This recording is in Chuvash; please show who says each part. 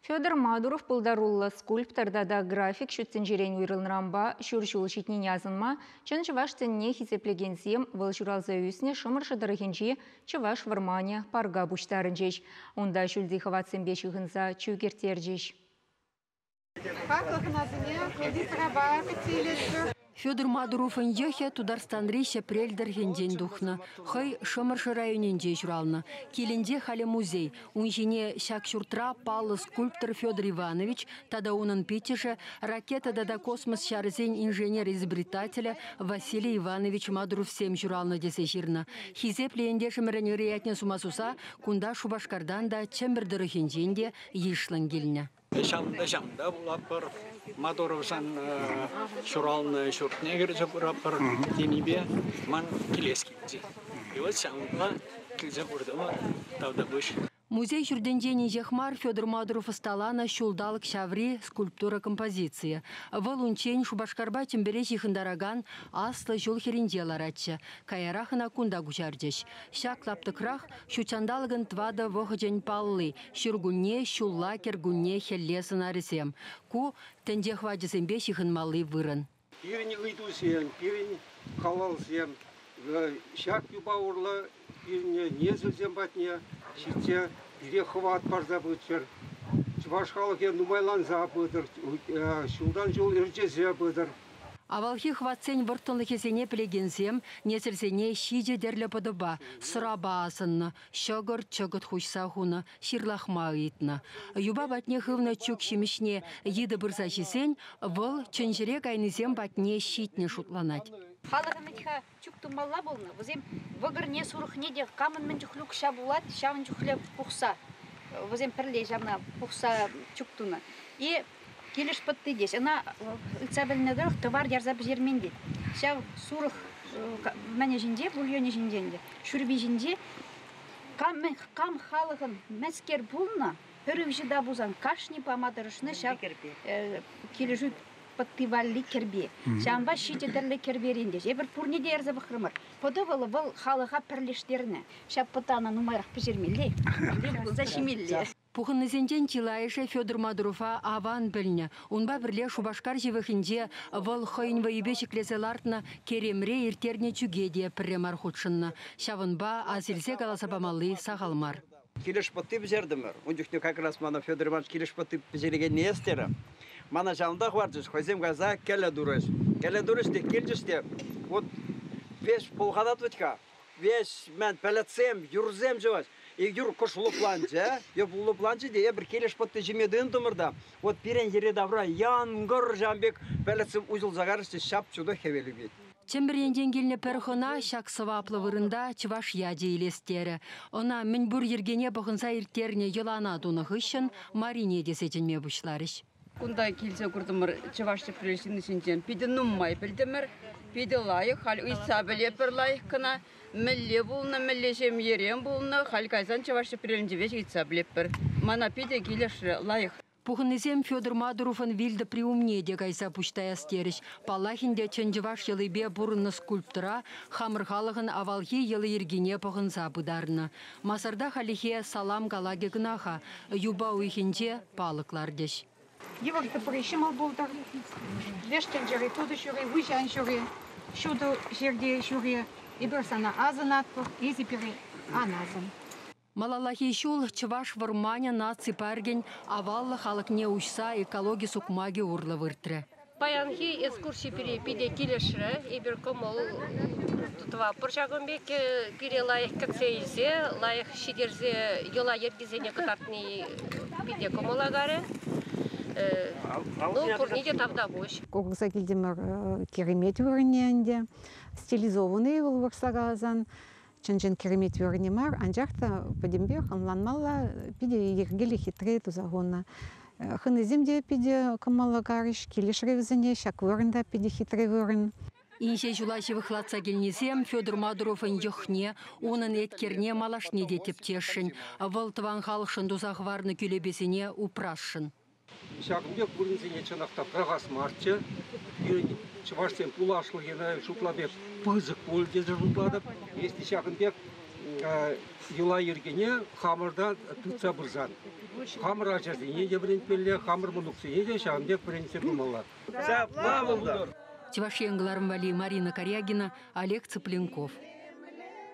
Speaker 1: Федор Мадуров пултаруллӑ скульптор тата график ҫут тӗнчерен уйрӑлнӑранпа ҫур ҫул ҫитнине асӑнма чӑн чӑваш тӗнне хисеплекенсем вӑл ҫуралса ӳснӗ Шӑмӑршӑ тӑрӑхӗнчи Чӑваш вӑрманӗ парка пуҫтарӑнчӗҫ. Унта ҫӳлти хӑватсемпе ҫыхӑнса чӳк ирттерчӗҫ.
Speaker 2: Хаклӑ хӑнасене кондитерапа кӗтсе илетпӗр.
Speaker 3: Федор Мадуровӑн йӑхӗ Тутарстанри Ҫӗпрел тӑрӑхӗнчен тухнӑ. Хӑй Шӑмӑршӑ районӗнче ҫуралнӑ. Килӗнче халӗ музей. Ун ҫине ҫак ҫуртра паллӑ скульптор Федор Иванович тата унӑн пиччӗшӗ, ракета тата космос ҫарӗсен инженер-изобретателӗ Василий Иванович Мадуровсем ҫуралнӑ тесе ҫырнӑ. Хисеплӗ ентешӗмӗрӗн ырӑ ятне сума суса кунта Шупашкартан та, Чӗмпӗр тӑрӑхӗнчен те йышлӑн килнӗ.
Speaker 4: Ҫавӑнта пулатпӑр. Мадуровсан ҫуралнӑ ҫуртне кӗрсе пыратпӑр тенипе ман килес килчӗ. И вот ҫавӑнпа килсе куртӑмӑр. Тавтапуҫ.
Speaker 3: Музей ҫуртӗнчен инҫех мар Федор Мадуров ӑсталанӑ ҫулталӑк ҫаври скульптура композицийӗ. Вӑл унччен Шупашкарпа Чӗмпӗре ҫыхӑнтаракан аслӑ ҫул хӗрринче ларатчӗ. Каярах ӑна кунта куҫарчӗҫ. Ҫак лаптӑкрах ҫут ҫанталӑкӑн тӑватӑ вӑхӑчӗн палли ҫуркунне, ҫулла, кӗркунне, хӗлле сӑнарӗсем. Ку тӗнче хӑвачӗсемпе ҫыхӑнмалли вырӑн.
Speaker 5: Пирӗн ыйтусем, пирӗн халалсем ҫак юпа урлӑ пирӗн несӗлсем патне ҫитсе пире хӑват парса пыччӑр. Чӑваш халӑхӗ нумайланса пытӑр, ҫултан ҫул ӗрчесе пытӑр.
Speaker 3: Авалхи хӑватсен вӑрттӑнлӑхӗсене пӗлекенсем несӗлсене ҫичӗ тӗрлӗ пӑтӑпа, сӑрапа асӑннӑ, ҫӑкӑр, чӑкӑт хуҫса хунӑ, ҫырлахма ыйтнӑ. Юпа патне хывнӑ чӳк ҫимӗҫне йытӑ пырса ҫисен вӑл чӗнчӗре кайнисем патне ҫитнӗ шутланать.
Speaker 6: Халӑхӑн вӗт-ха чӳк тумалла пулнӑ. Вӗсем вӑкӑрне, сурӑхне те камӑн мӗн чухлӗ укҫа пулать, ҫавӑн чухлӗ пухса, вӗсем пӗрле ҫавна пухса чӳк тунӑ. И килӗш пӑтти теҫ. Ӑна ыйтса пӗлнӗ тӑрӑх тӑвар ярса пӗҫермен тет. Ҫав сурӑх мӗнӗ ҫинче, бульонӗ ҫинче ӗнтӗ, шӳрпи ҫинче кам, кам халӑхӑн мӗскер пулнӑ, пӗр ывҫӑ та пулсан кашни пама тӑрӑшнӑ ҫав килӗшӳ пӑтти валли кӗрпе. Ҫавӑнпа ҫичӗ тӗрлӗ кӗрперен те. Эпир пурне те ярса пӑхрӑмӑр. Пӑтӑ вӑл вӑл халӑха пӗрлештернӗ. Ҫав пӑтана нумайрах пӗҫермелле, пулса ҫимелле.
Speaker 3: Пухӑннисенчен чылайӑшӗ Федор Мадурова аван пӗлнӗ. Унпа пӗрле Шупашкар ҫывӑхӗнче вӑл хӑйӗн вӑйӗпе ҫӗклесе лартнӑ керемре ирттернӗ чӳке те пӗрре мар хутшӑннӑ. Ҫавӑнпа асилсе каласа памалли сахал мар.
Speaker 7: Килӗш пӑтти пӗҫертӗмӗр. Ун чухне как раз мана Федор Иванович килӗш пӑтти пӗҫерекенни эс терӗ. Мана ҫавӑнта хӑварчӗҫ, хӑйсем кайса кӗлӗ турӗҫ. Кӗлӗ турӗҫ те килчӗҫ те вот веҫ пӑлханать вӗт-ха. Веҫ мӗн пӗлӗтсем, юрсем чӑваш. Юр кӑш лӑпланчӗ, юр лӑпланчӗ те эпир килӗш пӑтти ҫиме тытӑнтӑмӑр та вот пирӗн йӗри-тавра янкӑр ҫавӑн пек пӗлӗтсем уҫӑлса карӗҫ те ҫап-ҫутӑ хӗвел ӳкет.
Speaker 3: Чӗмпӗр енчен килнӗ пӗр хӑна ҫак сӑваплӑ вырӑнта чӑваш ячӗ илес терӗ. Ӑна мӗнпур йӗркене пӑхӑнса ирттернӗ йӑлана тунӑ хыҫҫӑн Марине тесе чӗнме пуҫларӗҫ.
Speaker 8: Кунта килсе куртӑмӑр чӑваш Ҫӗпрел ҫынни ҫинчен питӗ нумай пӗлтӗмӗр. Питӗ лайӑх, халь ыйтса пӗлетпӗр лайӑх кӑна. Мӗнле пулнӑ, мӗнле ҫемьерен пулнӑ, халь кайсан Чӑваш Ҫӗпрелӗнче веҫ ыйтса пӗлетпӗр. Мана питӗ килӗшрӗ, лайӑх.
Speaker 3: Пухӑннисем Федор Мадуровӑн вилтӑпри умне те кайса пуҫ таяс терӗҫ. Паллах ӗнтӗ, чӑн чӑваш йӑлипе пурӑннӑ скульптора хамӑр халӑхӑн авалхи йӑли-йӗркине пӑхӑнса пытарнӑ. Масарта хальлӗхе салам калакӗ кӑна-ха, юпа уйӑхӗнче палӑк лартӗҫ.
Speaker 2: Йывӑр тӑпри ҫӑмӑл пултӑр. Леш тӗнчери тутӑ ҫури, выҫӑ ан ҫури, ҫутӑ ҫӗрте ҫури. Эпир сана асӑнатпӑр, эсӗ пире ан асӑн.
Speaker 3: Малаллахи ҫул Чӑваш вӑрманӗ наци паркӗн аваллӑх алӑкне уҫса экологи сукмакӗ урлӑ выртрӗ.
Speaker 9: Паянхи экскурси пире питӗ килӗшрӗ. Эпир кӑмӑл тӑватпӑр ҫакӑн пек. Пире лайӑх кӗтсе илсе, лайӑх ҫитерсе йӑла-йӗркесене кӑтартни питӗ кӑмӑла карӗ. Ну, пурне те тавтапуҫ.
Speaker 2: Курса килтӗмӗр киремет вырӑнне ӗнтӗ. Стилизованный вӑл вырса каласан. Чӑн-чӑн киремет вырӑнӗ мар, анчах та пӗтӗмпех ӑнланмалла, питӗ йӗркеллӗ хитре туса хунӑ. Хӑнисем те питӗ кӑмӑллӑ карӗҫ, килӗшрӗ вӗсене, ҫак вырӑн та питӗ хитре вырӑн.
Speaker 3: Инҫе ҫула ҫывӑхлатса килнисем Федор Мадуровӑн йӑхне, унӑн еткерне малашне те тӗпчесшӗн. Вӑл тӑван халӑхшӑн туса хӑварнӑ кӳлепесене упрасшӑн.
Speaker 5: Ҫакӑн пек вырӑнсене чӑнах та пӑрахас марччӗ. Пирӗн чӑвашсен пуласлӑхӗ шутла пек пысӑк пуль тесе шутлатӑп. Если ҫакӑн пек йӑла-йӗркене хамӑрта тытса пырсан. Хамӑр ачасене те вӗрентмелле, хамӑр мӑнуксене те ҫавӑн пек вӗрентсе пымалла.
Speaker 7: Ҫапла пултӑр!
Speaker 3: Чӑваш Ен кӑларӑм валли Марина Карягина, Олег Цыпленков.